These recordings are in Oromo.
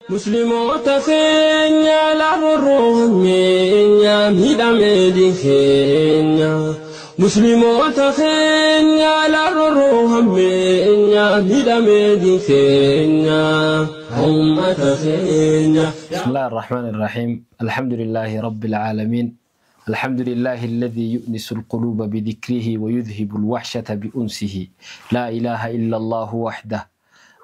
Musliimoota keenya lafarroomenya miidhamee keenya. Musliimoota keenya lafarroomenya miidhamee keenya. Uummata keenya. بسم الله الرحمن الرحيم. الحمد لله رب العالمين. الحمد لله الذي يؤنس القلوب بذكره ويذهب الوحشة بأنسه. لا إله إلا الله وحده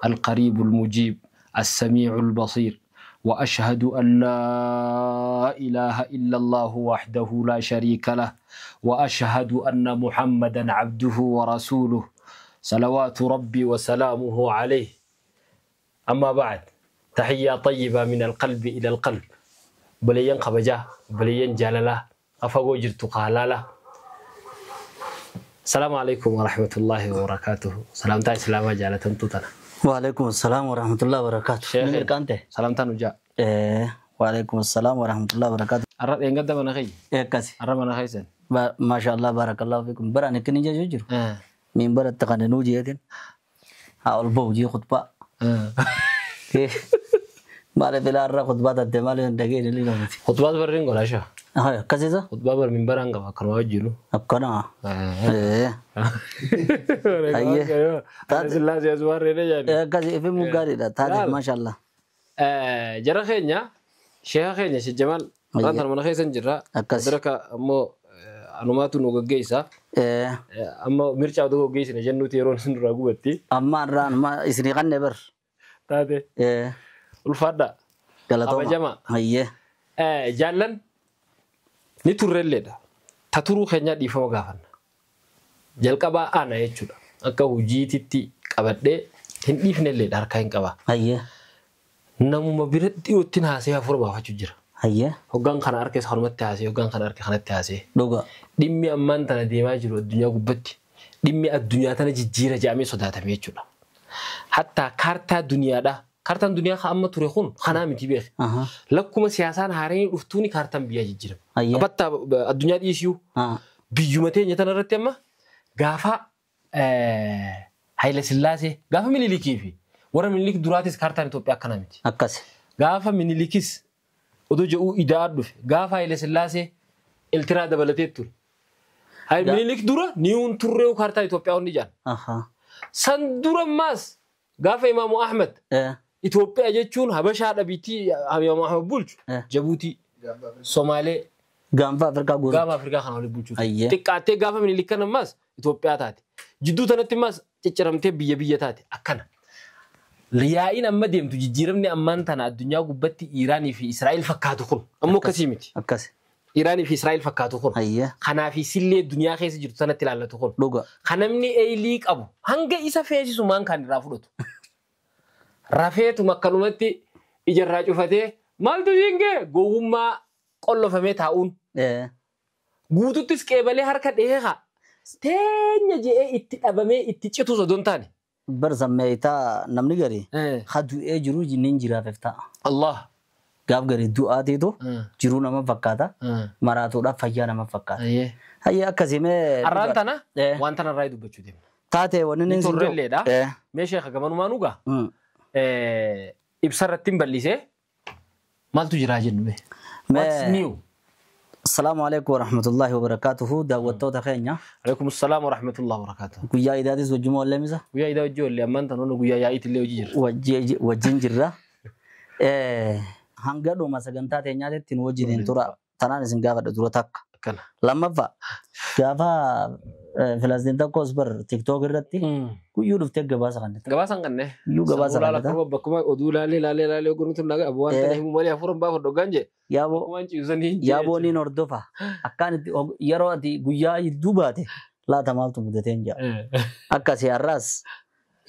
القريب المجيب السميع البصير، وأشهد أن لا إله إلا الله وحده لا شريك له، وأشهد أن محمدا عبده ورسوله صلوات ربي وسلامه عليه. أما بعد، تحية طيبة من القلب إلى القلب. بليين خبجة، بليين جلالة، أفقو جرت قهلالة. السلام عليكم ورحمة الله وبركاته. سلامتا إسلاما جالة تطنا. وعليكم السلام ورحمة الله وبركاته. شيخ. من كانت؟ سلامتا نجا. إيه وعليكم السلام ورحمة الله وبركاته. أرد إن قدم أنا خي. إيه كاسي. أرد أنا خيسن. ما شاء الله بارك الله فيكم. برا نكني جا جوجر. من برا تقن نوجي هذين. هاول بوجي خطبة. إيه. ما له بلا أرى خطبة تدمال دقيقة اللي نوتي. خطبة برين ولا شو؟ هاي كاسي ذا؟ خطبة بر من برا أنقى كانوا يجيلو. أبكنا. إيه. أيه. الله يزوار لنا يعني. كاسي في مقاري ده تاريخ ما شاء الله. جرا خينيا شيخ خينيا شيخ جمال. أنت من خيسن جرا. درك مو أنوماتو نوجيسا. أما ميرجع دو جيس نجنو تيرون راقوتي. أما ران ما إسني غني بر. تادي. إيه. الفردا. قالتوما. أبا جماعة. هيه. جالن نتورل ده. تطورو خينيا دي فما غافن. جالكابا أنا يجودا. أكا وجيتي تي كابده هندي فنلة داركاين كابا. هيه. نمو مبيرت يوتين هاسي هفور بها تجرا. هيه. هجان خان أركيس خرمت تهاسي هجان خان أركي خانت تهاسي. لوجا. دمي أمان تنا ديما جرو الدنيا قبتي. دمي الدنيا تنا جيرة جامي صداتها ميجودا. حتى كارتا دنيا ده كارتا دنيا خامة تريخون خنامي تبيخ. لكم سياسان هارين رفتوني كارتا بيا جيرة. أبتا الدنيا دي إيشيو. بيجمتين يتنا رتيما. غافا هايل سلاسي غافا منيليكي في ورا منيليك دوراتيس كارتا إثيوبيا كنامتي. أكاس. غافا منيليكيس ودو جو إدار دف غافا هايل سلاسي الترا دبلتي تور. هاي منيليك دورا نيون توريو كارتا إثيوبيا ونجان. سندورا ماس غافا إمام أحمد. إثيوبيا جتشون هبشة دبيتي إمام أحمد بولج. جيبوتي سومالي غامبا أفريقيا غوز. غامبا أفريقيا خانولي بولج. تكاتي غافا منيليك كان ماس إثيوبيا تاتي. جدو تنتي ماس تشرمتي بيا بيا تاتي أكنا. لياين أما ديم تجيرمني أمان تنا الدنيا قبتي إيراني في إسرائيل فكاتو خل. أمو كسيمتي. أكاسي. إيراني في إسرائيل فكاتو خل. أيه. خنا في سلة الدنيا خيس جدو تنتي لالا تخل. لوجا. خنمني أي ليك أبو. هنجا إسا فيش سمان كان رافضته. رافيت مكالمتي إجراج فته مالتو جينجا جوما كله فمي تاون. إيه. قوتو تسكيبلي حركة إيها. تاني جاء أبمي إتشتو زدون تاني. برزم ميتا نمني قري. خدو إيه جرو جنين جرا فتا. الله. قاب قري دعاء تيتو. جرونا ما فكاتا. مراتو لا فيانا ما فكاتا. هيا كزيمة. أرانتنا. وانتنا رايدو بتشوديم. تاتي وننزل. نتورل ده. ماشي خا كمان ما نوجا. إبصارتين بليسه. مالتو جرا جنبه. What's new? السلام عليكم ورحمة الله وبركاته. دعوتو تخينيا. عليكم السلام ورحمة الله وبركاته. ويا إذا تيجي وجمع ولا مزا؟ ويا إذا وجمع ولا أمان تنون ويا يا إيت اللي وجير. وجنجرة. هنقدر ما سجنتا تنيا تين وجدين ترى ترى نسنجا فد ترى تك. لما فا جافا فلسطين تكوس بر تيك توك الرتي. كل يوم تك جباس غنّي. جباس غنّي. يو جباس غنّي. لا لا بكم أدو لا لا لا لا يقولون تنا أبوان تنا هم مالي أفرم بافر دوغانجة. يا بو نين أردوفا. أكان يروى دي جويا يدوباته. لا تمالتو مدتين جا. أكاسي الراس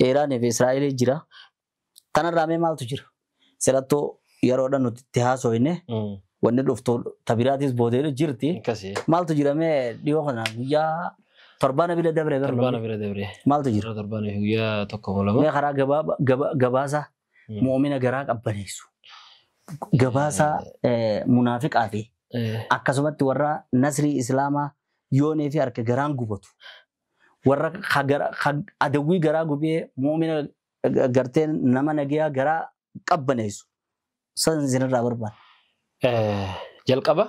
إيران في إسرائيل جرا. تنا رامي مالتو جرا. سلاتو يروى ده نتيجة وينه. ونلفتو تبيراتيس بوديرو جرتي. مالتو جرا مي ديوخنا جويا تربانة بلا دبرة. تربانة بلا دبرة. مالتو جرا. تربانة جويا تكمل ما. مي خرا جبا جبا جبازا مؤمنة جراك أبنيسو. جبازا منافق آتي. أكاسومت ورا نصري إسلاما يوني في أرك جران جوبتو. ورا خجرا خ أدوي جرا جوبي مؤمنة جرتين نما نجيا جرا أبنيسو. San isinirraa barbaada. Jalqaba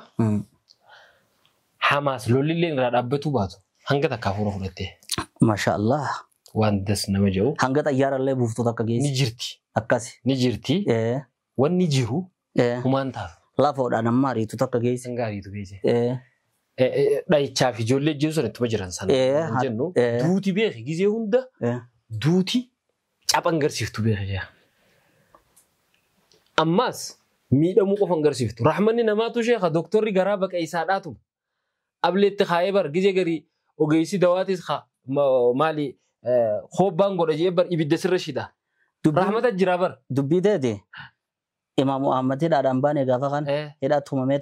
Hamaas lolli irraa dhaabbatuu baatu hanga takka hafuura fudhattee. Masha Allah. Waan das nama jedhu. Hanga xayyaarallee buuftoota akka geessu. Ni jirti. Akkasi. Ni jirti. Wanni jiru humaan taatu. Lafoodhaan amma ariitu takka geesse. Hanga ariitu geesse. Dhahichaa fi ijoollee jiru sun ittuma jiran sana. Jennu duuti beeki gizee hunda duuti caphan garsiiftu beeki. Ammas miidhamuu qofan garsiiftu. Rahmanni namaatu sheekha doktorri garaa baqa isaa dhaatu. Ableetti kaa'ee bar gizee garii ogeessi dawaatis maali hobbaan godha jee bar ibidda sirra shida. Rahmata jira bar. Dubbii teeti Imaamu Ahmad hidhaadhaan baane gaafa kan hidhaa tumamee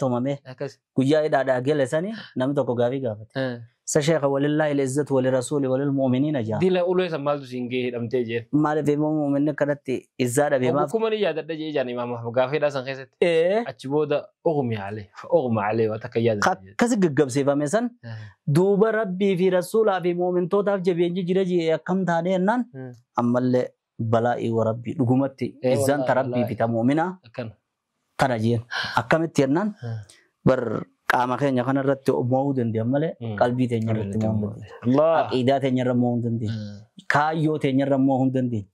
guyyaa hidhaadhaa gele sani namni tokko gaafii gaafate. Sa sheekha walillaahi al-izzatu walirasuuli walilmu'miniina jaa. Dila ulee san maaltu siin gahee hidhamtee jeen. Maaliif immoo mu'minni kanatti izzaa dhabe maaf. Kuma ni yaadadha jee ijaan imaama gaafa hidhaa san keessatti. Achi booda ogumi alee waan takka yaadadha. Akkasi gaggabsiifame san duuba rabbii fi rasuulaa fi mu'mintootaaf jabeenyi jira jee akkam taane jennaan ammallee balaa'ii wa rabbii dhugumatti izzaan ta rabbii fi ta mu'minaa tana jeen akkamitti jennaan bar qaama keenya kanarratti mo'uu danda'an malee qalbii teenya irratti mo'uu hin dandeenye. Aqiidaa teenya irra mo'uu hin dandeenye. Kaayyoo teenya irra mo'uu hin dandeenye.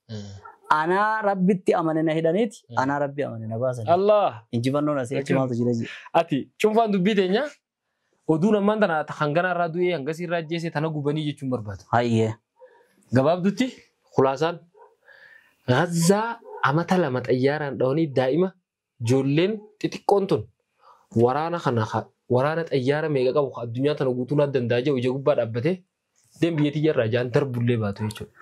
Anaa rabbitti amane na hidhaniiti anaa rabbi amane na baasan. Allah. Injifannoon asii achi maaltu jira jee. Ati cuunfaan dubbii teenya oduun ammaan tana hangana irraa du'ee hangasii irraa ajjeese tana gubanii jechuun barbaadu. Hayyee. Gabaabdutti khulaasaan Gazzaa amata lama xayyaaraan dhawanii daa'ima ijoolleen xixiqqoon tun waraana kana waraana xayyaara meeqa qabu addunyaa tana guutuu naa danda'a jiru ija gubbaa dhaabbatee deem biyyattii jarraa jaan darbullee baatu jechuudha.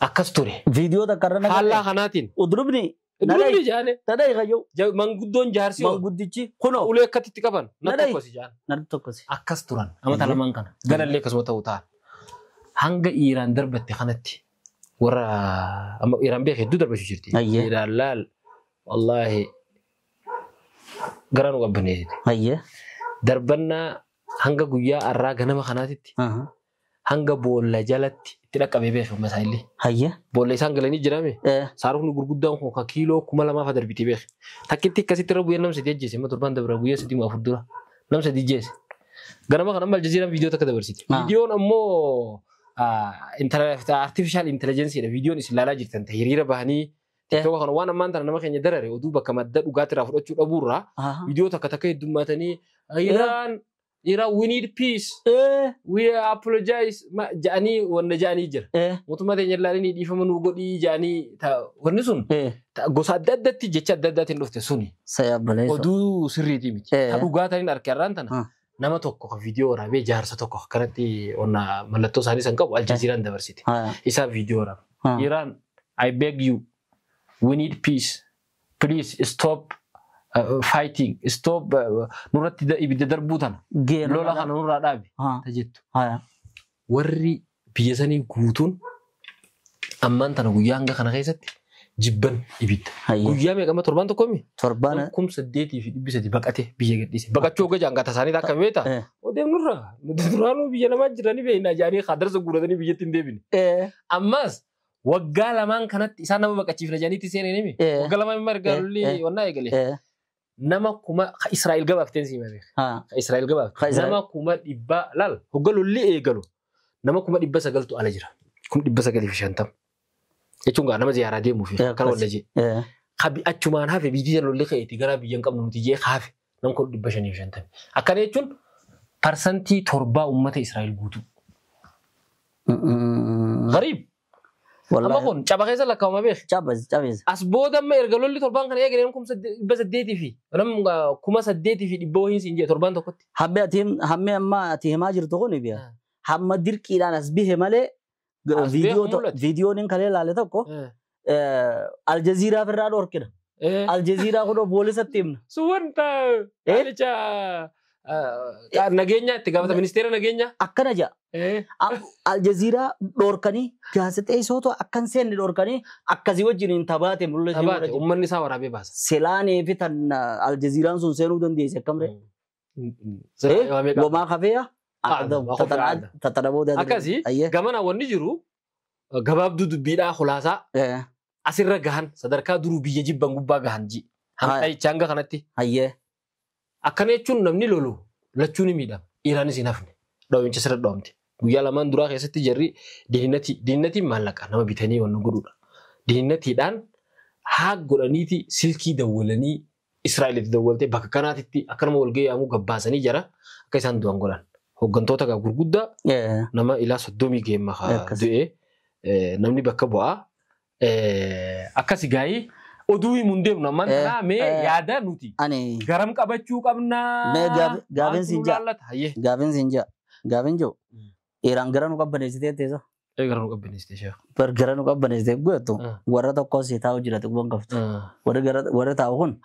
Akkas ture. Viidiyoo takka irra nagarra. Faallaa kanaatiin. Udrubni. Udrubni jaane. Nadhaayi kayyoo. Manguddoon jaarsi. Manguddichi kunoo. Ulee akkatti qaban. Na tokkosi jaan. Na tokkosi. Akkas turan amata lamaan kana. Ganallee akkasuma ta'uu ta'an. Hanga Iiraan darbatte kanatti warra amma Iiraan beek hedduu darbachuu jirti. Iiraan laal wallaahi garaa nu qabbaneessiti. Darbannaa hanga guyyaa har'aa ganama kanaatitti hanga boolla jalatti itti dhaqqabee beeku masaa illee. Boolla isaan galanii jirame saarufni gurguddaan kun ka kiiloo 2000 darbitee beeku. Takkitti akkasitti irra bu'ee namsa ajjeese amma torbaan dabra guyyaa 3-4 dura namsa ajjeese. Ganama kana amma Aljazeeraan viidiyoo takka dabarsite. Viidiyoon ammoo artificial intelligence dha viidiyoon isin ilaalaa jirtan ta'e hiriira bahanii TikTok kana waan ammaan tana nama keenya darare oduu bakka madda dhugaatirraa fudhachuu dhabuurraa viidiyoo takka takka heddummaatanii Iran we need peace we apologize ja'anii wanna ja'anii jira. Mootummaa teenya ilaalanii dhiifama nuu godhii ja'anii wanni sun gosa adda addaatti jecha adda addaatiin dhufte suni. Oduu sirriitii miti. Ta dhugaa taniin arge har'aan tana nama tokko kan viidiyoo waraabee jaarsa tokko akkanatti wanna mallattoo isaanii san qabu Aljazeeraan dabarsite. Isaa viidiyoo waraabe. Iran I beg you we need peace. Please stop fighting. Stop nurratti ibidda darbuu tana. Lola kana nurraa dhaabi. Ta jettu. Warri biyya sanii guutuun ammaan tana guyyaa hanga kana keessatti jibban ibidda. Guyyaa meeqa torbaan tokko mi? Torbaan 8300 baqate biyya gadhiise. Baqachuu hogga jaangaata isaanii akka beektaa? Odeem nurraa. Nuti duraanuu biyya namaa jiranii beeknaa jaanii hadarsa guuratanii biyyatti hin deebine. Ammas waggaa lamaan kanatti isaan nama baqachiifna jedhaniitti seenee nimi. Waggaa lamaan immoo erga lolli wannaa eegale. Nama kuma Israa'el gabaafteen sii malee. Israa'el gabaafte. Nama 100,000 laal hogga lolli eegalu nama 900,000 ala jira. 950,000. Jechuun gaa nama ziyaaraa deemuuf kan walla jee. Kabi achumaan hafe biyyi lolli ka'eeti gara biyya hin qabnu nuti jee hafe nama 550,000. Akkana jechuun 7% uummata Israa'el guutuu. Gariib. Amma kun caba keessa lakkaa'uma beek. Cabeessa. As booda amma erga lolli torbaan kana eegalee 800 fi 8,100 wayiin siin jee torbaan tokkotti. Hammee amma ati himaa jirtu kun biya. Hamma dirqiidhaan as bihe malee viidiyoon hin kalee ilaale tokko Aljazeeraa irraa dhorkina. Aljazeeraa kun poolisatti himna. Sun wanta jecha nageenya itti gaafata ministeera nageenyaa. Akkana ja'a. Aljazeeraa dhorkanii gaazexeessitoota akkan seenne dhorkanii akkasii wajjin hin tabaate mul'atu. Tabaate uummanni isaa waraabee baasa. Selaanee fi tan Aljazeeraan sun seenuu dandeesse akkam ree? Wamaa kafeeya? Tattana booda. Akkasii gamana wanni jiru gabaabduu dubbiidhaa khulaasaa asirra gahan sadarkaa duruu biyya jibban gubbaa gahan ji. Hanga hanga kanatti. Hayyee. Akkana jechuun namni lolu lachuu ni miidhama. Iraanis hin hafne. Dhoomincha sirra dhoomte. Guyyaa lamaan duraa keessatti jarri diinnatiin maallaqa nama bitanii waan godhuudha. Diinnatiidhaan haa godhaniiti silkii dawwalanii Israa'elitti dawwaltee bakka kanaatitti akkanuma walgahii yaamuu gabbaasanii jara akka isaan du'an godhan. Hooggantoota gurguddaa nama ilaa 30 geemma du'ee namni bakka bu'aa. Akkasi gaa'ii oduu himuun deemnu ammaan tanaa mee yaada nuti garam qabachuu qabnaa. Mee gaafin siin jaa. Gaafin siin jaa. Gaafin jiru. Iraan gara nu qabbaneessitee teessa. Gara nu qabbaneessitee sheekh. Bar gara nu qabbaneessitee guutu warra tokko si taa'u jiraate quban qabdu. Warra taa'u kun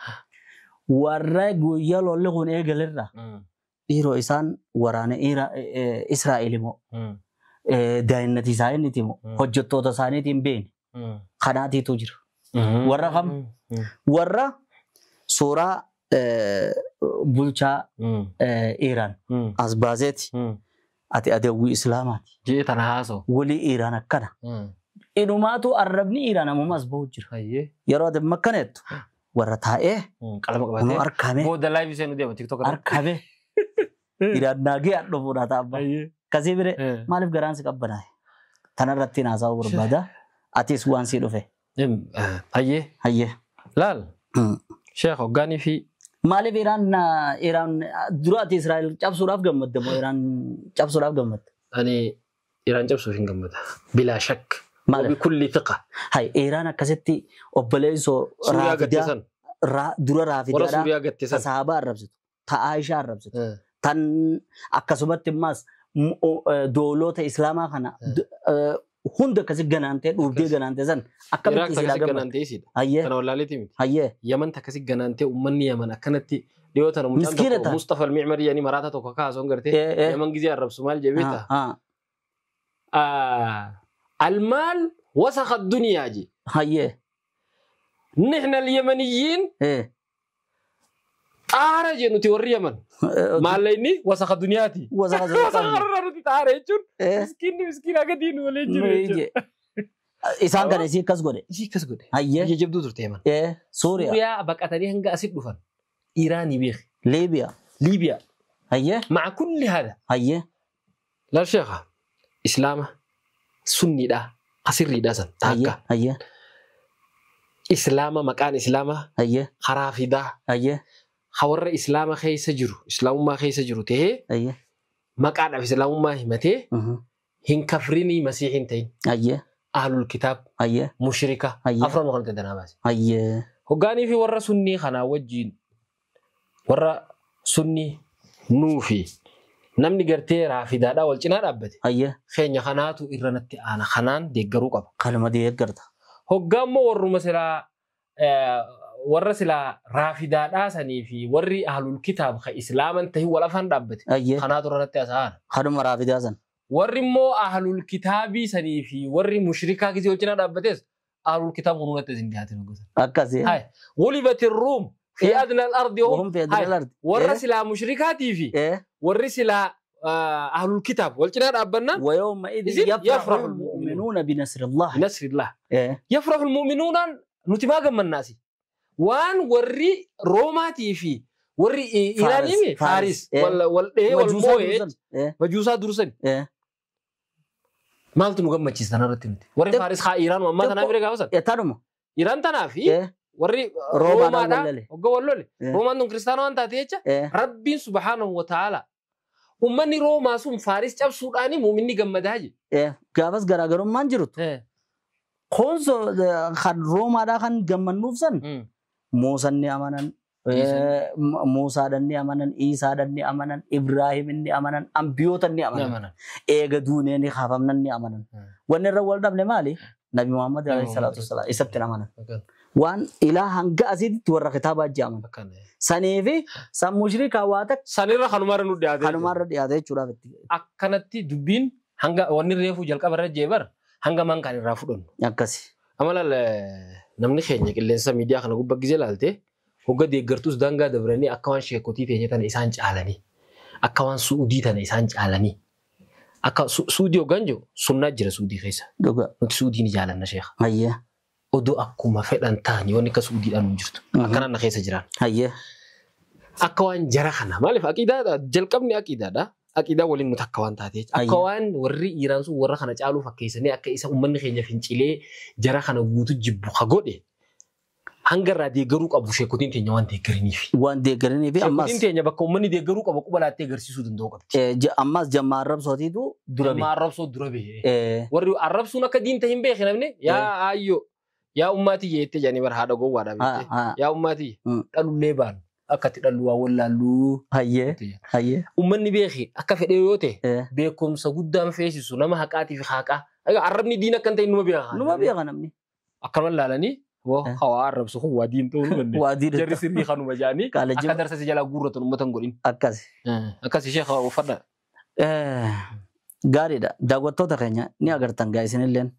warra guyyaa lolli kun eegalerra dhiiroo isaan waraana Israa'el immoo daa'innati isaaniiti immoo hojjettoota isaaniitiin beene kanaatiitu jira. Warra kam? Warra suuraa bulchaa Iraan as baaseeti. Ati adawwii Islaamaati. Jee tana haasa'u. Walii Iraan akkana. Inumaatu arrabni Iraan ammuma as bahu jira. Yeroo ati makkaneettu warra taa'ee. Qalama qabatee. Harkame. Booda laayivii seenuu deema TikTok irratti. Harkame. Iraan naagee hadhufuudha ta'a. Kasii bire maaliif garaan si qabbanaa'e? Tanarratti haasa'uu barbaada. Atis waan sii dhufe. Hayyee. Hayyee. Laal. Sheekh hoggaanii fi Maaliif Iraan dura ati Israa'el cabsuudhaaf gammadde moo Iraan cabsuudhaaf gammadde? Ani Iraan cabsuuf hin gammada. Bilaa shakk. Maaliif? Bikulli thiqa. Hay Iraan akkasitti obboleessoo Suuriyaa gatte san. Dura Warra Suuriyaa gatte san. Sahaabaa arrabsitu. Ta Aishaa arrabsitu. Tan akkasumatti immaas doolota Islaamaa kana hunda akkasi ganaantee dhuubdee ganaantee san akkamitti silaa gammadde. Hayyee. Tana wallaaleeti miti. Hayyee. Yaman akkasi ganaantee uummanni Yaman akkanatti dhiyoo tana mucaan tokko Mustafa Al-Micmari yaani maraata tokko kaasuun gartee Yaman gizee arrabsu maal jee beektaa? Almaal wasakha duniyaa je. Hayyee. Nihna al-Yamaniyiin xaara je nuti warri Yaman. Maallayni wasakha duniyaati. Wasakha duniyaa nuti xaara jechuun miskiinni miskiin akka diinu waliin jiru jechuudha. Isaan kana isii akkas godhe. Isii akkas godhe. Hayyee. Biyya jabduu turte Yaman. Suuriyaa. Suuriyaa baqatanii hanga asitti dhufan. Iraanii beeki. Liibiyaa. Liibiyaa. Hayyee. Maca kulli haadha. Hayyee. Laal sheekha Islaama sunniidha asirriidha san taakka. Hayyee. Islaama maqaan Islaama. Hayyee. Karaa fidaa. Hayyee. Warra Islaama keessa jiru Islaamummaa keessa jiru ta'ee maqaadhaaf Islaamummaa himatee hin kafrinii masiihii hin ta'in. Ahlul kitaab. Mushrika. Afran kan dandanaa baase. Hoggaanii fi warra sunnii kanaa wajjin warra sunnii nuufi namni gartee raafidaadhaa wal cinaa dhaabbate. Keenya kanaatu irra natti aana kanaan deeggaruu qaba. Kanuma deeggarta. Hoggaa immoo warruma silaa warra silaa raafidaadhaa sanii fi warri ahlul kitaab ka islaaman tahi wal afaan dhaabbate. Kanaatu irra natti haasa'aana. Kanuma raafidaa san. Warri immoo ahlul kitaabii sanii fi warri mushrikaa gisee wal cinaa dhaabbates ahlul kitaab kunuu natti isin dhiyaatin gosa. Akkasii. Gulibati ruum fi adna al-ardi wahum fi adna al-ardi. Warra silaa mushrikaatii fi warri silaa ahlul kitaab wal cinaa dhaabbannaan. Wayawma idin yafrahu al-mu'minuuna binasrillah. Binasrillah. Yafrahu al-mu'minuunaan nuti maa gammannaasi? Waan warri Roomaatii fi warri Iraanii Faaris wal dhahee wal moo'ee majuusaa dursan. Maaltu nu gammachiisa tanarratti nuti? Warri Faaris haa Iraan ammaa tanaa bira gaafa san. Tanuma. Iraan tanaa fi warri Roomaadhaa hogga wal lole. Roomaan tun kiristaana waan taate jecha Rabbiin subhaanahu wa ta'ala uummanni Roomaa sun Faaris cabsuudhaani muuminni gammadaa je. Gaafas garaagarummaan jirutu. Konso kan Roomaadhaa kan gammannuuf san Muusaan ni amanan, Muusaadhaan ni amanan, Iisaadhaan ni amanan, Ibraahim ni amanan, Ambiyoota ni amanan. Eega duunee ni kaafamnan ni amanan. Wanni irra wal dhabne maali? Nabi Muhammad alayhi salaatu wassalaam isatti hin amanan. Waan ilaa hanga asiitti warra kitaabaa jedhaman. Sanii fi san mushrikaa waa takka. Sanirra kanumarra nu dhiyaate. Kanumarra dhiyaate jechuudhaaf itti. Akkanatti dubbiin hanga wanni reefu jalqaba irra jeebar hanga man kan irraa fudhannu. Akkasi. Amala namni keenya qilleensa miidiyaa kana gubbaa gisee ilaalte hogga deeggartuus daangaa dabranii akka waan sheekotii teenya tana isaan caalanii akka waan suudii tana isaan caalanii akka suudii hoggaan jiru sunnaa jira suudii keessa. Dhugaa. Nuti suudii ni jaalanna sheekha. Ayyaa. Odoo akkuma fedhan ta'anii wanni akka Suudiidhaan hin jirtu. Akkanaan na keessa jiran. Hayyee. Akka waan jara kana maaliif aqiidaa jalqabni aqiidaadha. Aqiidaa waliin nuti akka waan taate. Akka waan warri Iraan sun warra kana caaluu fakkeessanii akka isa uummanni keenya fincilee jara kana guutuu jibbu ka godhe hanga irraa deeggaruu qabu sheekotiin teenya waan deeggaraniif. Waan deeggaraniif ammas. Sheekotiin teenya bakka uummanni deeggaruu qabu quba laattee agarsiisuu danda'u qabdi. Ammas jammaa arrabsootiitu dura bahe. Jammaa arrabsoo dura bahe. Warri arrabsuun akka diinta hin beekne namni yaa aayyoo yaa ummaatii jettee jedhanii bara haadha gowwaadha beekte. Yaa ummaatii dhalullee baanu. Akka itti dhallu waa wallaalluu. Hayyee. Hayyee. Uummanni beeki akka fedhe yoo ta'e beekumsa guddaan feesisu nama haqaatii fi haqaa. Arrabni diina akka hin ta'in numa beeka. Numa beeka namni. Akkanuma ilaalanii hawaa arrabsu kun waa diin ta'uu nu Waa diin. Jarri sirrii kanuma jedhanii akka darsa si jalaa guurratan uummata hin godhin. Akkasi. Akkasi ishee uffadha. Gaariidha. Daawwattoota keenya ni agartan gaa isinilleen.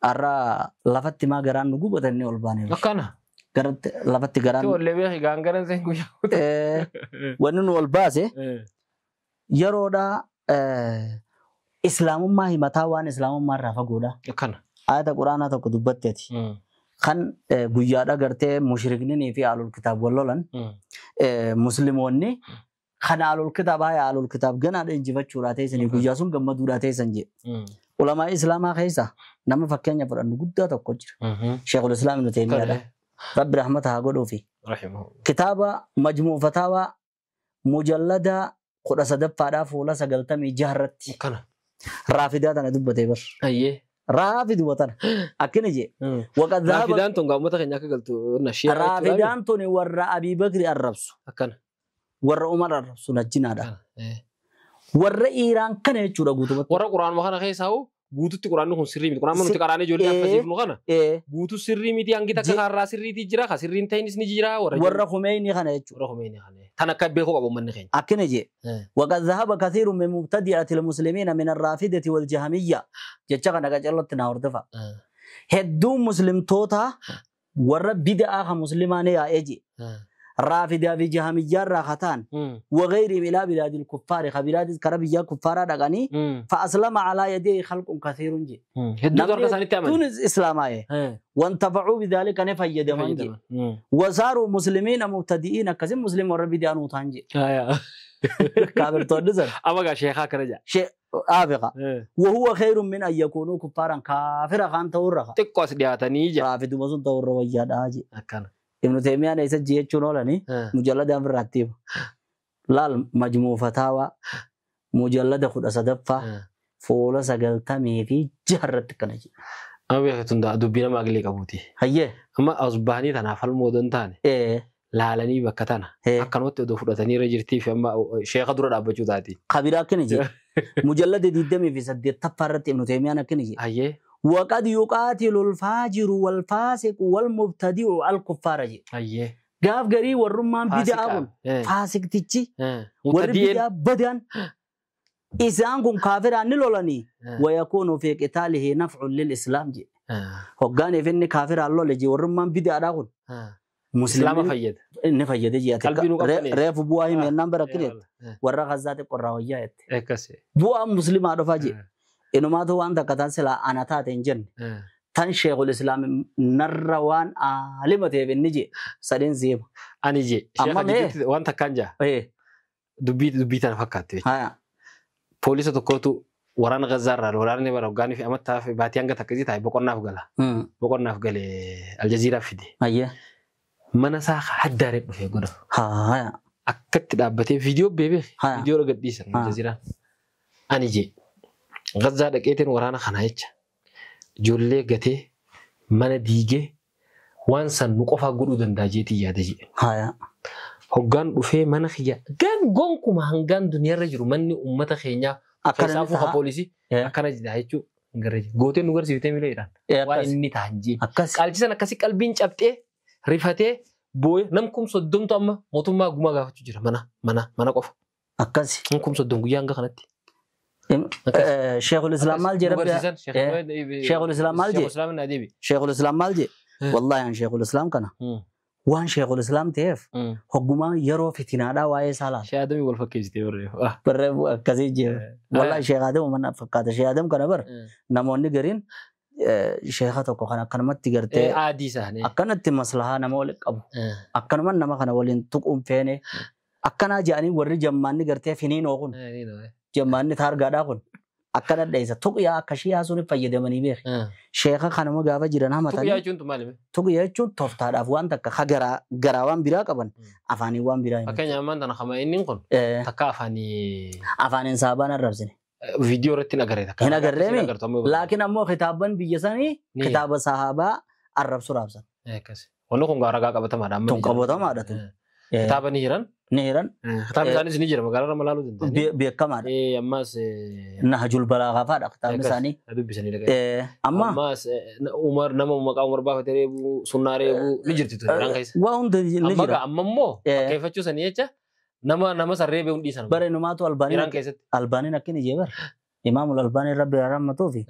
Har'a lafatti maa garaan nu gubatan ni ol baanee. Akkana. Garatti lafatti garaan. Tollee beeki gaangaran seen guyyaa. Wanni nu ol baase yeroodha islaamummaa himataa waan islaamummaa irraa fagoodha. Akkana. Ayata quraanaa tokko dubbatteeti. Kan guyyaadha gartee mushriknii fi alul kitaab wal lolan musliimoonni kan alul kitaab haa alul kitaab ganaadha injifachuudhaa teessanii guyyaa sun gammaduudhaa teessan jedhe. Ulamaa islaamaa keessa nama fakkeenya fudhannu guddaa tokko jira. Sheekul Islaam Ibnu Taymiyaadha. Rabbi rahmata haa godhuufi. Kitaaba Majmuu Fataawaa mujallada 13ffaadhaa fuula 96 irratti. Raafidaa tana dubbatee bar. Raafiduma tana. Akkana jee. Raafidaan tun uummata keenya akka galtu Raafidaan tun warra Abii Bakri arrabsu. Akkana. Warra Umar arrabsu najjinaadha. Warra Iraan kana jechuudha guutumatti. Warra Quraanuma kana keessaa hoo guututti quraanni kun sirrii miti. Quraanuma nuti qaraanee ijoollee affasiifnu kana. Guutuu sirrii miti hangi takka kaarraa sirriitii jira ka sirriin ta'inis ni jira warra Khumeenii kana jechuudha. Warra Khumeenii kana. Tan akka beekuu qabu uummanni keenya. Akkana jee. Waqad dhahaba kathiirun min mubtadi'ati al-muslimiina min ar-raafidati wal-jahamiyya jecha kana qacarratti na hordofa. Hedduun muslimtoota warra bid'aa kan muslimaa ni yaa'ee jee. Raafidaa fi jahamiyyaa irraa kataan wagayriim ilaa bilaadil kuffaari ka bilaadis kara biyya kuffaaraa dhaqanii fa aslama alaa yadayhi khalqun kathiirun jee. Hedduutu harka isaaniitti amane. Tun islaamaa'e. Wantafacuu bidaalika ni fayyadaman jee. Wasaaruu muslimiina mubtadi'iin akkasin muslim warra bid'aa nuu ta'an jee. Kaafirtoonni sana. Amma gaa sheekaa akkana jaa. Aafiqa. Wahuwa khayrun min an yakuunuu kuffaaran kaafira kaan ta'urra. Xiqqoo as dhiyaatanii jaa. Raafiduma sun ta'urra wayyaadhaa jee. Akkana. Ibnu Taymiyaan isa jechuun oolanii mujallada ofirraatti hima. Laal Majmuu Fataawaa mujallada 13ffaa fuula 96 irratti akkana jedha. Amma beektu dubbii nama agilee qabuuti. Hayyee. Amma as bahanii tanaaf falmoo odoo hin taane. Laalanii bakka tana. Akkanumatti odoo fudhatanii irra jirtii fi amma sheeka dura dhaabbachuu taati. Kabiraa akkana jedha. Mujallada 28ffaa irratti Ibnu Taymiyaan akkana jedha. Hayyee. وقد يقاتل الفاجر والفاسق والمبتدع الكفار جي. أيه. قاف غري والرمان بدعة فاسق تجي. والبدعة بدن. إسان كن كافر عن لولاني ويكون في قتاله نفع للإسلام جي. هقاني فيني كافر الله لجي والرمان بدعة راهن. مسلم فيد. نفيد جي. ريف بواهي من نمبر كده. ورا غزات قراويات. بوا مسلم عرفة جي. Inumaatu waan takka tan silaa ana taate hin jenne. Tan sheekul islaam narra waan aalima ta'eef inni jee sadeen seema. Ani jee. Amma mee waan takkaan jaa. Dubbii tana fakkaatti. Poolisa tokkotu waraana Gazzaa irraa waraanni bara hoggaanii fi amattaa fi baatii hanga takka taa'e boqonnaaf gala. Boqonnaaf galee Aljaziiraa fide. Mana isaa haddaaree dhufee godha. Akkatti dhaabbatee viidiyoo beebee viidiyoo gadhiisan Aljaziiraan. Ani jee. Gazzaa dhaqeetiin waraana kana jecha ijoollee gatee mana diigee waan san nu qofaa godhuu danda'a jeetii yaada jedhe. Hoggaan dhufee mana kiyya gonkuma hangaan duniyaarra jiru manni uummata keenyaa keessaafuu haa poolisii akkana jedha jechuudha. Gootee nu garsiiftee miila jedhaan waan inni ta'an jee. Qaalchisan akkasii qalbiin cabxee rifatee boo'ee nam kum 30 amma mootummaa gumaa gaafachuu jira mana qofa. Akkasi. Nam kum 30 guyyaa hanga kanatti. Sheekul Islaam maal jedhe? Sheekul Islaam maal jedhe? Sheekul Islaam maal jedhe? Wallaahi an Sheekul Islaam kana. Waan Sheekul Islaam ta'eef hoggumaa yeroo fitinaadhaa waa'ee isaa laala. Shee Adamii wal fakkeessitee barreeffa. Barreeffa akkasii jira. Wallaahi Sheekh Adam mana fakkaata. Sheekh Adam kana bara namoonni gariin Sheekha tokko kan akkanumatti gartee Aadii isaanii. Akkanatti maslahaa nama waliin qabu. Akkanuma nama kana waliin tuquun feene. Akkanaa jedhanii warri jammaanni gartee finiinoo kun. Jammaanni taargaadhaa kun. Akkana dheessa. Tuqyaa akka shiyaa sun fayyadamanii beeku. Sheekha kanuma gaafa jiran hamatanii. Tuqyaa jechuun maali? Tuqyaa jechuun tooftaadhaaf waan takka garaa waan biraa qaban afaanii waan biraa. Fakkeenya ammaan tana kama inni kun takka afaanii. Afaaniin saabaan arrabsine. Viidiyoo irratti hin agarree takka. Hin agarreemi. Laakiin ammoo kitaaban biyya sanii kitaaba sahaabaa arrabsu raabsan. Wanni kun ragaa qabatamaadha. Tun qabatamaadha tun. Kitaaba ni jiran. Ni jiran. Kitaabni isaanis ni jira magaalaa irra laaluu danda'an. Beekamaadha. Ammas. Nahjul Balaagaa fa'aadha kitaabni isaanii. Dubbisanii dhaga'e. Amma. Ammas Umar nama maqaa Umar baafatee reebuu sunnaa reebuu ni jirti ture Iraan keessa. Waa hunda ni jira. Amma immoo fakkeeffachuu sanii jecha nama sarree beekuun dhiisan. Bare numaatu Iraan keessatti. Albaaniin akkini jee bara. Imaamul Albaaniin rabbi rahmatuufi.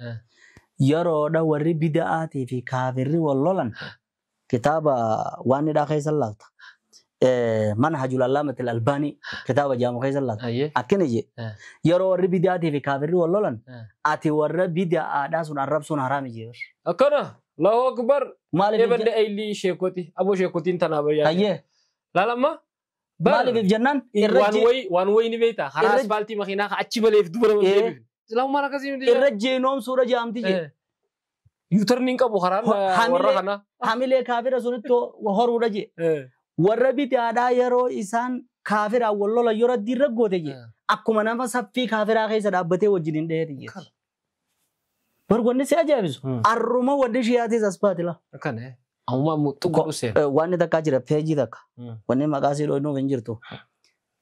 Yeroodha warri bida'aatii fi kaafirri wal lolan kitaaba waan hidhaa keessa laalta. Manhajul Allaamatil Albaanii kitaaba jaamu keessa laalta. Akkini jee yeroo warri bida'aatii fi kaafirri wal lolan ati warra bida'aadhaa sun arrabsuun haraami jee bara. Akkana Allahu Akbar. Maaliif Ebadde ayilii sheekoti aboo sheekotiin tanaaf bayyaa. Ayyee. Laalamma. Maaliif jennaan waan wayi ni beektaa karaa asfaaltii makiinaa achi maleef duba nama deebiif. Islaamummaan akkasii miti. Irra jeenoomsuudha jaamti jee. Yuutarni hin qabu karaan warra kanaa. Hamilee kaafira sunitti horuudha jee. Warra bid'aadhaa yeroo isaan kaafiraan wal lolan yeroo addiirra goote jee. Akkuma nama saffii kaafiraa keessa dhaabbatee wajjin hin dheerri jee. Bargoonni si ajaa'ibisu. Arruma wanni shiyaatis as baatila. Akkana. Amma xuqu seera. Wanni takkaa jira peejii takka. Wanni maqaa sii dhoofnuuf hin jirtu.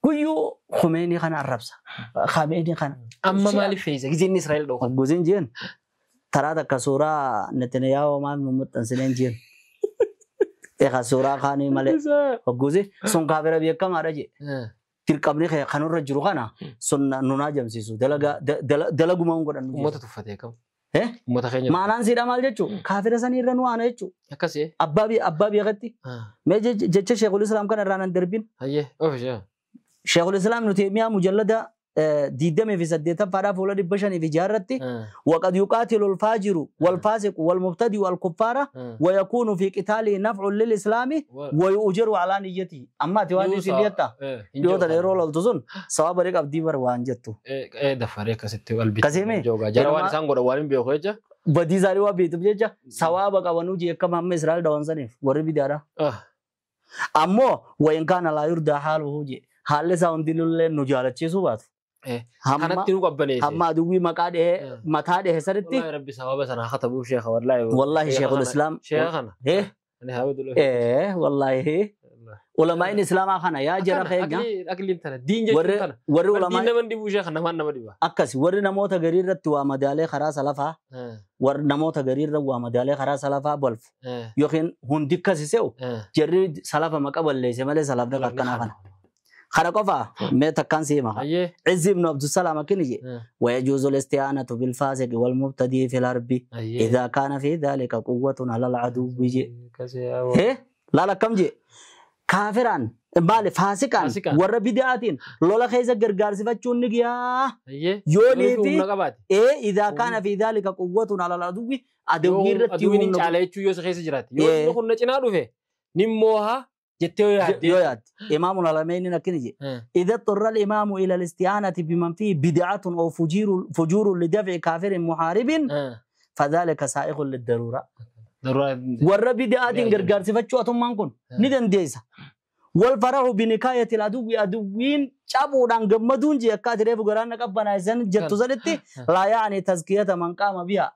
Guyyuu Khumeenii kana arrabsa. Khumeenii kana. Amma maaliif fe'isa? Gizeen Israa'el dhooqa. Guzeen jeen taraa takka suuraa Netanyaahuu maal nu maxxansineen jeen. Egaa suuraa kaanii malee. Guzee sun kaafira beekamaadha jee. Dirqamni kanarra jiru kana sun nunaa jamsiisu. Dalaguma hin godhannu. Uummata tuffatee qabu. Uummata keenya. Maanaan siidha maal jechuun kaafira sanii irra nu aana jechuun. Akkasii. Abbaa beekatti. Mee jecha Sheekul Islaam kana irraa nan darbin. Hayyee ofiishaa. Sheekul Islaam nuti mi'a mujallada 28 fuula 506 waqad yuqaatilu al-faajiru wal-faasiqu wal-mubtadi'u wal-kuffaara wa yakuunu fi qitaalihi naf'un lil-islaami wa yu'jaru alaa niyyatihi. Amma ati waan isin dhiyatta dhiyoota yeroo loltu sun sababa ni qabdii bar waan jettu. Dafaree akkasitti qalbii. Kasiime. Jara waan isaan godhan waan hin beeku jecha. Badii isaanii waan beektuuf jecha sawaaba qabanuu jee akkama hamma Israa'el dawansaniif warri bidaadha. Ammoo wayin kaana laa yurdaa haaluhu jee haalli isaa hundinullee nu jaalachiisuu baatu. Kanatti nu qabbaneesse. Hamma aduwwii maqaa dhehee mataa dhehee sanitti. Wallaahi rabbi sababa sana haa katabuuf sheekha wallaahi. Wallaahi sheekul islaam. Sheekha kana. Wallaahi. Ulamaa'in islaamaa kana yaa jara keenya. Aqliin tana diin jechuun tana. Warri ulamaa. Diin nama dhibuu sheekha namaan nama dhiba. Akkas warri namoota garii irratti waa madaalee karaa salafaa. Warri namoota garii irra waa madaalee karaa salafaa balfu. Yookiin hundi akkasi se'u jarri salafa maqa balleesse malee salafni akkanaa kana. Kana qofa mee takkaan si hima. Izzi ibn Abdusalaam akkini jee. Wayajuuzu al-isti'aanatu bil-faasiqi wal-mubtadii fil harbi. Idhaa kaana fi dhaalika quwwatun alal aduwwi jee. Laala akkam jee. Kaafiraan maali faasiqaan warra bid'aatiin lola keessa gargaarsifachuun ni giyaa. Yoonii fi idhaa kaana fi dhaalika quwwatun alal aduwwi aduwwi irratti aduwwiin hin caala jechuu yoo isa keessa jiraate. Yoo inni kun na cinaa dhufe ni moohaa. Yoo yaadde imaamul alameenin akkini jee. Idha xurra al-imaamu ila al-isti'aanati biman fihi bid'atun aw fujuurun lidaf'i kaafirin muhaaribin fadhaalika saa'iqun lid-daruura. Warra bid'aatiin gargaarsifachuu atummaan kun ni dandeessa. Wal farahu binikaayati aduwwi aduwwiin cabuudhaan gammaduun jee akka ati reefu garaan na qabbanaaysan jettu sanitti laa yaa'ani tazkiyata man qaama biha.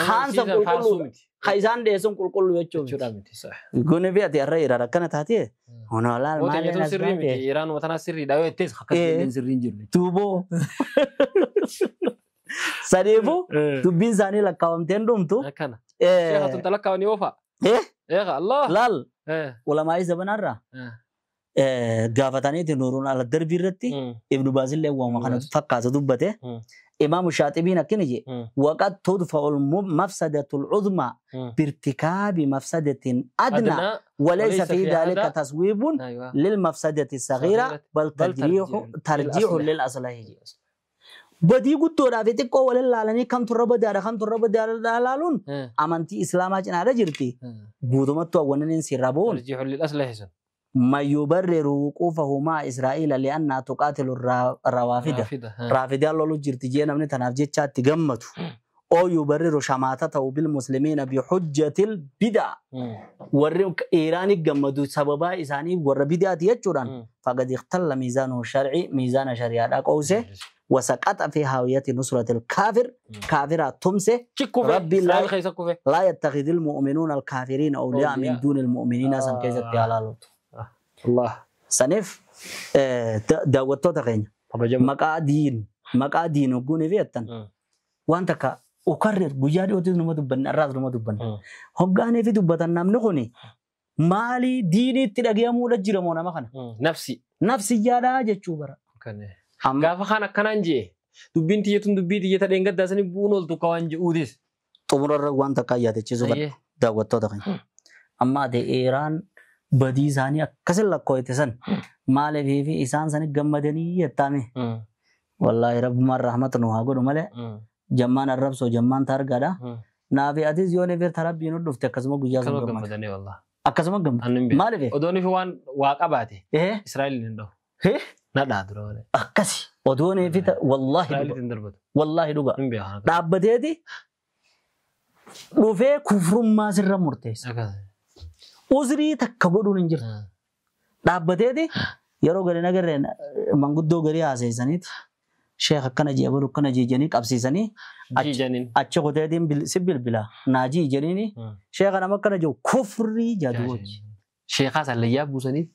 Kaansa qulqulluu ka isaan dhiyeessuun qulqulluu jechuudha. Guni fi ati har'a Iraan akkana taatee honoolaal maal as baate. Iraan watanaa sirriidha yoo jettees akkasii sirriin jiru. Tuuboo. Saniifuu dubbiin isaanii lakkaawamteen dhumtu. Akkana. Sheekha tun talakkaawanii oofa. Sheekha Allah. Laal. Ulamaa'ii zabanaarraa. Gaafataniiti nuuruun ala darbii irratti Ibnu Baazillee waanuma kana fakkaatu dubbate. Imaamu Shaaxibiin akkini jee waqad tudfa'u mafsadatul uzmaa birtikaabi mafsadatin adnaa walaysa fi dhaalika taswiibun lil mafsadati sagiira bal tarjiixu lil aslahi. Badii guddoodhaa fi xiqqoo waliin laalanii kamtu irra badaadha kamtu irra badaadha laaluun amantii islaamaa cinaadha jirti. Guutummattuu awwanneen sirra boon. Man yubarriru wuquufahu ma'a Israa'iila li'annaa tuqaatilu rawaafida. Raafidaan lolu jirti jee namni tanaaf jecha itti gammadu. Oo yubarriru shamaatatahu bilmuslimiina bihujjatil bid'a. Warri Iiraanii gammadu sababaa isaanii warra bid'aati jechuudhaan. Faqad ikhtalla miizaanuhu shar'i miizaana shari'aadhaa qoose. وسقط في هاوية نصرة الكافر كافرة تمسه ربي لا يتخذ المؤمنون الكافرين أولياء من دون المؤمنين سن كيزت على الله سنف دعوتو تغين مقادين مقادين وقوني فيتن وانت كا أكرر قيادي وتز نما دبن الراس نما دبن هقاني في دبتن نام نخوني مالي ديني تلاقي مولا جرمونا مخنا نفسي نفسي يا جتشوبرا Gaafa kaan akkanaan jee dubbiin tiyyatuun dubbii tiyyata dheengaddaa sanii bu'uun ooltu ka waan je'uutis. Xumurarra waan takka yaadachiisuu qabna daawwattoota keenya. Amma ati Iraan badii isaanii akkasin lakkoofte san maaliif fi isaan sani gammadanii jettame. Wallaahi rabbumaan rahmata nu haa godhu malee jammaan arrabsoo jammaan taargaadha. Naafi atis yoo neefir tarabbii nu dhufte akkasuma guyyaa sun gammada. Akkasuma gammada. Maaliif? Odoon fi waan waa qabaate. Israa'el hin dhahu. Nadhaa dura malee. Akkasi odoon fi wallaahi dhuga. Wallaahi dhuga. Dhaabbateeti dhufee kufrummaa sirra murteessa. Uzrii takka godhuun hin jirtu. Dhaabbateeti yeroo gadi nagarreen manguddoo garii haaseessaniiti. Sheekh akkana jee abalu akkana jee jedhanii qabsiisanii achi kuteetiin si bilbila naajii jedhanii sheekha nama akkana jiru kufrii jaaduwwachi. Sheekhaa sallayyaa buusanii.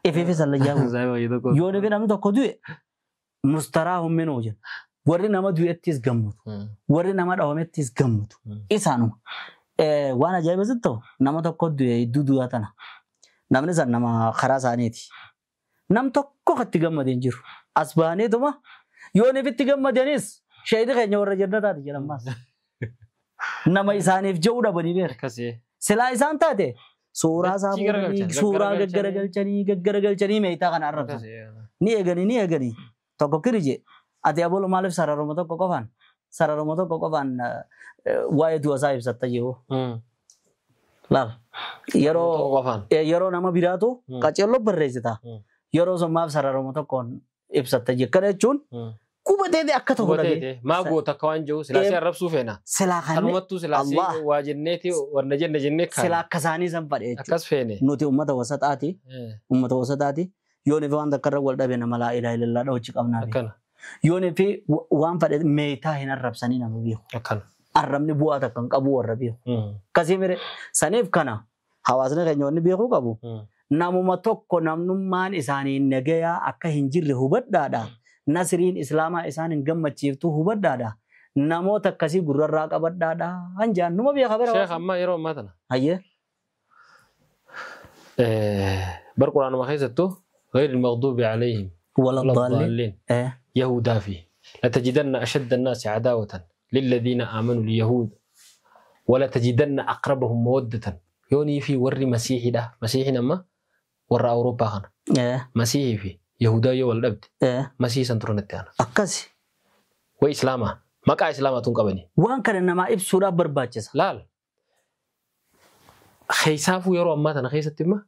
Ifiifi sallayyaa buusan. Yoo nufi namni tokko du'e mustaraa humminuu jenna. Warri nama du'ettis gammadu. Warri nama dhawamettis gammadu. Isaanuma. Waan ajaa'iba sitti ta'u nama tokko du'e iddoo du'aa tana. Namni san nama karaa isaaniiti. Nam tokko itti gammadee hin jiru. As baaneetuma yoo nufi gammadanis sheeyidii keenya warra jannataati jedhamas. Nama isaaniif je'uu dhabanii beeka. Silaa isaan taate suuraa isaa suuraa gaggaragalchanii meeshaa kana arrabsan. Ni eeganii tokko kirije ati abolo maaliif sararuma tokko qofaan waa'ee du'a isaa ibsatta jiru. Laal yeroo nama biraatu qaceelloo barreessita. Yeroo sun maaf sararuma tokkoon ibsatta jiru. Kana jechuun qubateeti akka ta'u godhame. Maa goota akka waan jiru silaasii arrabsuu feena. Silaa kan kanumattuu silaasii waa jenneeti wanna jenne jennee kan. Silaa akka isaanii san fadhe jechuudha. Akkas feene. Nuti uummata wasataati. Uummata wasataati. Yoo nuti waan takka irra wal dhabe nama laa ilaaha illallaa dhawwachi qabnaa. Akkana. Yoo nuti waan fadhe meetaa hin arrabsanii nama beeku. Akkana. Arrabni bu'aa takka hin qabu warra beeku. Akkasii mire saniif kana hawaasni keenya wanni beekuu qabu. Namuma tokko namnummaan isaanii nagayaa akka hin jirre hubadhaadha. Nasriin islaamaa isaan hin gammachiiftu hubadhaadha. Namoota akkasii gurrarraa qabadhaadha. Hanjaan numa beeka bara. Sheekh amma yeroo ammaa tana. Hayyee. Bar quraanuma keessattuu غير المغضوب عليهم ولا الضالين يهودا فيه لتجدن أشد الناس عداوة للذين آمنوا اليهود ولا تجدن أقربهم مودة يوني في ور مسيحي ده مسيحي نما ور أوروبا خنا مسيحي في يهودا والأبد مسيح سنترون التانا أكاسي وإسلاما ما كا إسلاما تنقبني وان كان إنما إبسورة برباتشس لا خيسافو يرو أما تنا خيسة تما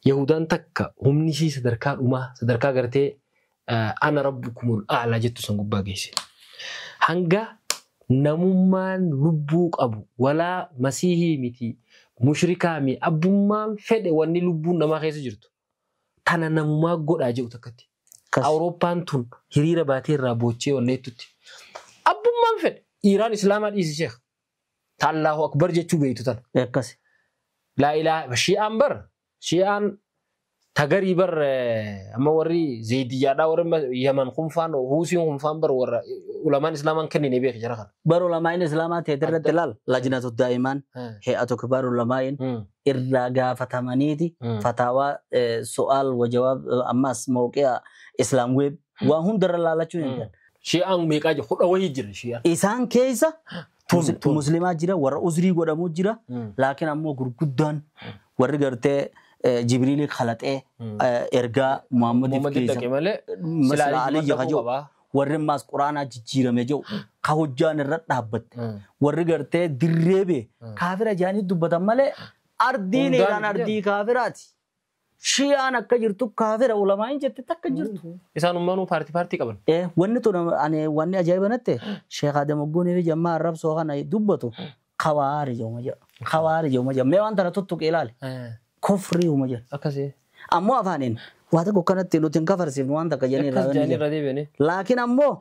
يهودان تكا هم نسي صدركا أما صدركا قرتي أنا ربكم الأعلى جتو سنقبا جيسي هنگا نمومان لبوك أبو ولا مسيحي متي مشركا مي أبومان فد واني لبون نما خيسة جرتو tana namumaa godhaa jedhu takkatti. Awurooppaan tun hiriira baatee irraa boochee wanneettutti. Abbummaan fedhe Iraan Islaamaa dhiisi sheekh. Tallaahu akbar jechuu beektu tana. Akkas. Laa ilaaha shi'aan bar shi'aan tagarii bar amma warri zeydiyyaadhaa warri Yaman kunfaan Huusiin kunfaan bar warra ulamaan Islaamaan kennine beeki jara kana. Bar ulamaan Islaamaa ta'e irratti ilaal lajnatu daa'imaan he'atu kibaar ulamaa'in irraa gaafatamaniiti fataawaa su'aal wa jawaab ammas mawqi'a Islaam web waa hundarra laalachuu hin danda'an. Shi'aan meeqaa jiru kudha wayii jira shi'aan. Isaan keessa muslimaa jira warra uzrii godhamuu jira laakiin ammoo gurguddaan warri gartee Jibriilii kalaxee ergaa Muhammadiif keessa malee silaa Aliyyi kajoo Warri ammaas quraanaa jijjiirame jiru ka hojjaan irra dhaabbatte. Warri gartee dirree bee kaafira jaanii dubbatan malee ardiin Iraan ardii kaafiraati. Shi'aan akka jirtu kaafira ulamaa hin jette takka jirtu. Isaan ummanuu paartii qaban. Wanni tun ani wanni ajaa'iba natti Sheekh Adam Ogguunii fi Jammaa Arrabsoo kana dubbatu kawaari jedhuma jedha. Kawaari jedhuma jedha. Mee waan tana tuttuqee ilaali. Kufrii uma jedha. Akkasii. Ammoo afaaniin waa tokko kanatti nuti hin kafarsiifnu waan takka jedhanii Akkas jedhanii irra deebi'anii. Laakiin ammoo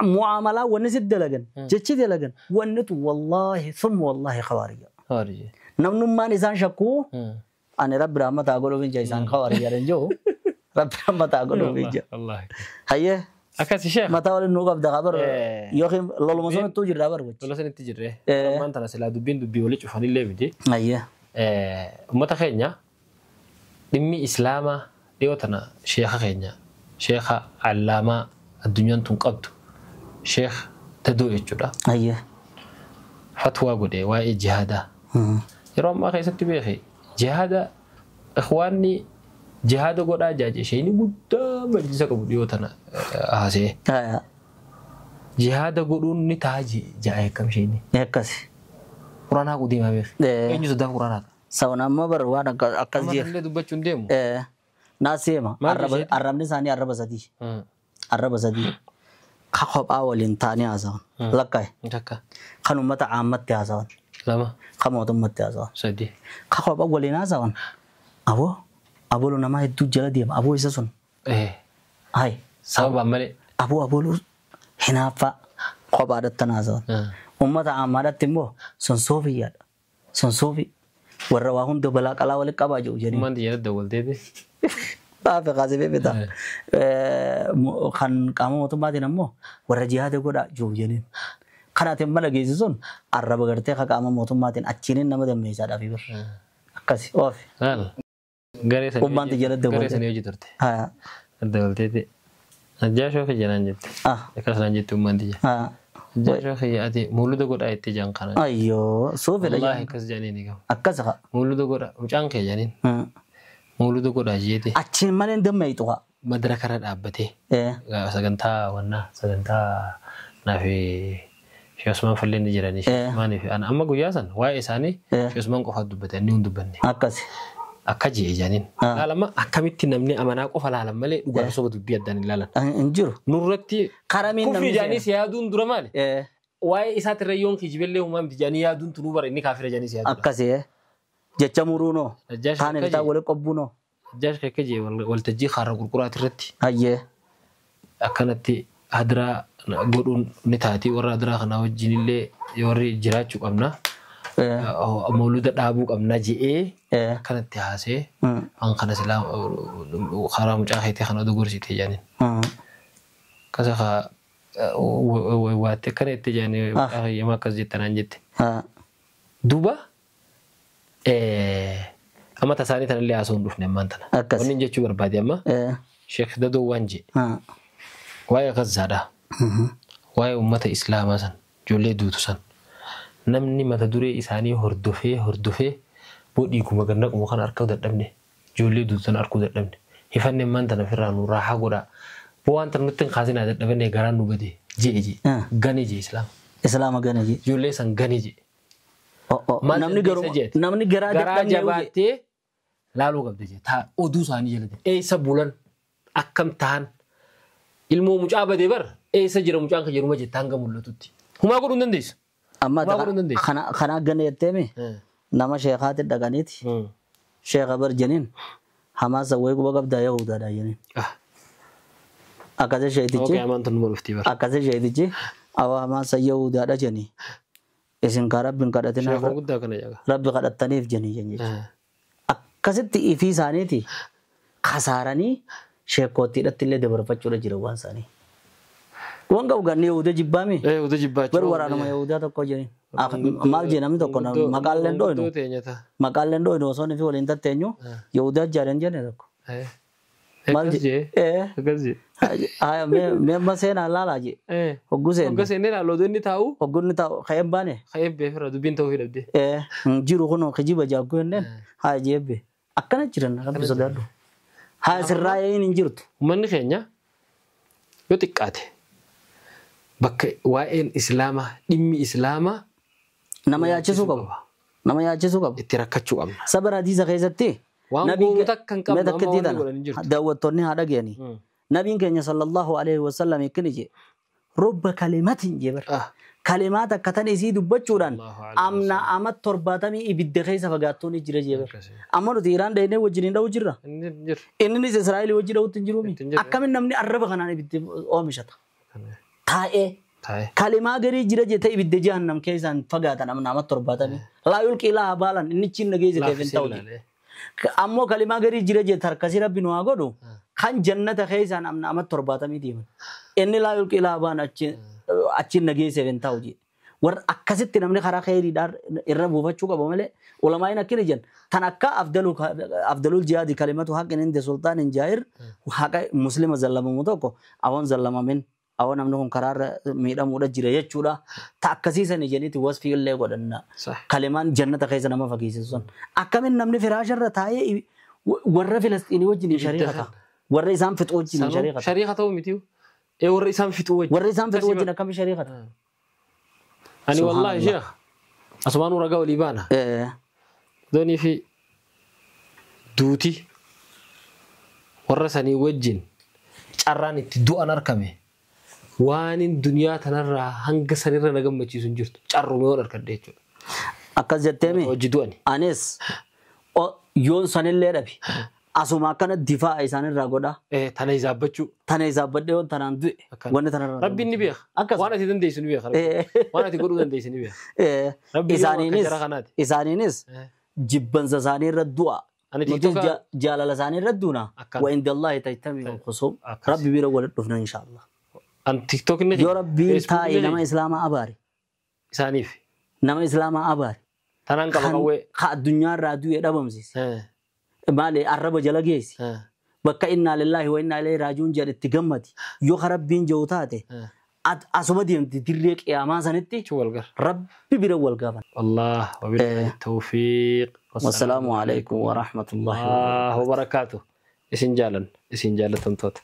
mu'aamalaa wanni si dalagan jechi dalagan wanni tu wallaahi summa wallaahi kawaari jedha. Kawaari jedha. Namnummaan isaan shakkuu ani rabbi rahmataa godhuuf hin jira isaan kawaari jedhan jiru rabbi rahmataa godhuuf hin jira. Hayyee. Akkasi sheekh. Mataa waliin nuu qabda kabar yookiin loluma sanattuu jirra bar gochi. Lola sanitti jirre. Ammaan tana silaa dubbiin dubbii walii cufanillee miti. Hayyee. Uummata keenya dhimmi islaamaa dhiyoo tana sheekha keenya sheekha allaamaa addunyaan tun qabdu sheekh Tadoo jechuudha. Hayyee. Fatwaa godhe waa'ee jihaadaa. Yeroo ammaa keessatti beeke jihaada ikhwaanni jihaada godhaa jaaje isheen guddaa majlisa qabu dhiyoo tana haasee. Jihaada godhuun ni ta'a jaa'ee akkam isheen. Akkasi. Quraanaa haquu deemaa beeke. Eenyu sodaa quraanaa ta'a. Sababni ammoo bar waan akkas Amma jeef. illee dubbachuu hin deemu. Naasseema. Arrabni isaanii arraba sadii. Arraba sadii. Ka kophaa waliin taa'anii haasawan. Lakkaa'e. Takka. Kan uummata caammatti haasawan. Lama. Kan mootummatti haasawan. Sadii. Ka kophaa waliin haasawan. Aboo abolu nama hedduu jala deema. Aboo isa sun. Hayi. Sababaan malee. Aboo aboluu hinaaffaa kophaadhatti haasawan. Uummata caammaadhatti immoo sonsoofiyyaadha. Sonsoofii. Warra waa hunda balaa qalaa walitti qabaa jiru jedhanii. Ummaan xiyyaara dawwalteeti. Xaafe kaasee beekta. Kan qaama mootummaatiin ammoo warra jihaada godhaa jiru jedhanii. Kan ati mala geessisuun arraba gartee kan qaama mootummaatiin achiin nama dammeessaadhaaf bir. Akkasi oofi. Garee sanii Ummaan xiyyaara dawwalte. Garee sanii hojii turte. Dawwalteeti. Ajjaashoo fi janaan jette. Akkas naan jette ummaan xiyya. Ajjaashoo fi ati muuluda godhaa itti jaan kana. Ayyoo suufidha. Wallaahi akkas jedhanii ni gahu. Akkas haa. Muuluda godhaa mucaan kee jedhaniin. Muuluda godhaa jeeti. Achiin malee hin dammeeytu haa. Madaraka irra dhaabbatee. Sagantaa wannaa sagantaa naafi Sheekh Usmaan Falleen ni jiranii. Sheekh Usmaanii fi ana amma guyyaa san waa'ee isaanii Sheekh Usmaan qofa dubbate inni hin dubbanne. Akkasi. Akka jee jedhaniin. Laalama akkamitti namni amanaa qofa laalan malee dhugaa soba dubbii addaan hin laalan. Hin jiru. Nurratti Karamiin kufri jedhanii si yaaduun dura maali? Waa'ee isaatirra yoon kijibellee uumaa miti jedhanii yaaduun tunuu bara inni kaafira jedhanii si yaaduudha. Akkasi. Jecha muruunoo. Kaan bitaa waliin qobbuunoo. Ajjaash akka jee waltajjii kaarra gurguraati irratti. Hayyee. Akkanatti hadiraa godhuun ni taati warra hadiraa kanaa wajjin illee warri jiraachuu qabna. Mawluda dhaabuu qabna je'ee akkanatti haasee waan kana silaa karaa mucaa keetii kana dogorsite jedhaniin. Akkasa haa waatte akkana itti jedhanii mucaa keeyyamaa akkas jettanaan jette. Duuba amma tasaanii tanallee haasoo hin dhufne ammaan tana. Wanni jechuu barbaade amma Sheekh Dadoo waan jee waa'ee Gazaadhaa waa'ee uummata Islaamaa san ijoollee duutu san namni mata duree isaanii hordofee bodhiiguma gannaquma kana harkuu dadhabne ijoollee duutu san harkuu dadhabne hifanne ammaan tana ofirraa nu raahaa godhaa boo waan tana nutti hin kaasinaa dadhabne garaan nu bade jee jee gane jee Islaama. Islaama gane jee. Ijoollee san gane jee. Namni garaa jabaattee laaluu qabda jee taa oduu isaanii jala eessa bulan akkam ta'an ilmoo mucaa badee bar eessa jira mucaan kan jiruma jette hanga mul'atutti. Humaa godhuu hin dandeessu. Amma kana gane jetteemi nama sheekaatti dhaqaniiti. Sheeka bar jeniin hamaasa wayii quba qabdaa yahudaadha jeniin. Akkasii sheetichi. Akkasii sheetichi awwa hamaasa yahudaadha jenii. Isin kaa rabbiin kadhatinaa rabbi kadhattaniif jenii jechuudha. Akkasitti ifii isaaniiti kasaaranii sheekootiidhatti illee dabarfachuudha jira waan isaanii. Waan qabu ganni Yahudaa jibbaami. Yahudaa jibbaachuu. Bar waraanuma Yahudaa tokko jedhani. Maal jee namni tokko maqaalleen dhooynu. Maqaalleen dhooynu osoo inni fi waliin tatteenyu Yahudaa jaareen jenne tokko. Maal jee? Akkas jee. Mee amma seenaa laalaa jee. Hogguu seenne. Hogguu seenne laaloo inni taa'u. Hogguu inni taa'u ka'een baane. Ka'een beefira dubbiin ta'uu hidhabde. Jiru kun kijiba jaagguu jenneen haa jeebbe. Akkana jiran rabbi sodaadhu. Haa sirraa hin jirtu. Uummanni keenya Yoo xiqqaate bakka waa'een Islaamaa, dhimmi Islaamaa Nama yaachisuu qabu. Nama yaachisuu qabu. Itti rakkachuu qabna. Sabara hadiisa keessatti Waan goonu takka hin qabnu, amma wanni godhan hin jirtu. Daawwattoonni haa dhageenii. Nabiin keenya sallallahu alaihi wasallam akkana jedhe. Rubba kalimatin jee bar. Kalimaa takka tan isii dubbachuudhaan Allahu alaihi amna ama 70 ibidda keessa fagaattuun jira jee bar. Amma nuti Iraan dhaynee wajjin hin dha'u jirra. Inni jiru. Inninis Israa'eel wajjin dha'utti hin jiruumi. Itti hin jiru. Akkamiin namni arraba kanaan ibidda oomishata? Taa'ee. Taa'ee. Kalimaa garii jira jettee ibidda jahannam keessaan fagaatan amna ama 70. Laa yulqii laa baalan inni chiin nageesse ta'eef hin ta'u. Laaffisee Ammoo kalimaa garii jira jette harkasii rabbi nu haa godhu kan jannata keessaan amna ama 70 deeman. Inni laa yulqii laa baan achiin nageesseef hin ta'u jedhe. Warra akkasitti namni karaa kheyriidhaan irra buufachuu qaba malee ulamaa'iin akkina jedhan tan akka afdalul jihaadi kalimatu haqqin inda sultaanin jaa'ir haqa muslima zallamamu tokko awoon zallamamin awoo namni kun karaarra miidhamuudha jira jechuudha. Ta akkasiisan jedhaniiti wasfii illee godhanna. Kalimaan jannata keessa nama fageessisu sun. Akkamiin namni firaasharra taa'ee warra Filisxiinii wajjin shariika ta'a. Warra isaan fixu wajjin shariika ta'a. Shariika ta'uu miti. Warra isaan fixu wajjin. Warra isaan fixu wajjin akkamiin shariika ta'a? Ani wallaahi sheekh asumaanuu ragaa olii baana. Doonii fi duuti warra sanii wajjin carraan itti du'an argame. Waan duniyaa tanarraa hanga sanirra na gammachiisu hin jirtu. Carrume waan argadhe jechuudha. Akkas jetteemi. Hojii du'ani. Anis yoon sanillee dhabe asuma akkana difaa'a isaanirraa godha. Tana hizaabbachuu. Tana hizaabbadhee yoon tanaan du'e wanni tanarraa. Rabbiin ni beeka. Waan ati dandeessu ni beeka. Waan ati godhuu dandeessu ni beeka. Isaaniinis isaaniinis jibbansa isaaniirra du'a. Nutis jaalala isaaniirra duuna. Wa indallaahi tajtami'ul khusum. Rabbi bira walitti dhufna inshaallah. An TikTok ni Yoo rabbiin taa'e nama Islaamaa abaare. Isaaniif. Nama Islaamaa abaare. Tanaan qaba qawwee. Ka addunyaarraa du'e dhabamsiise. Maali arraba jala geessi. Bakka innaa lillaahi wa innaa ilayhi raaji'uun jedhe itti gammadi. Yoo ka rabbiin jiru taate asuma deemti dirree qiyaamaa sanitti rabbi bira wal gaafan. Allah wa billahi tawfiiq. Wassalaamu alaikum wa rahmatullahi wa barakaatuh. Isin jaalan isin jaalatamtoota.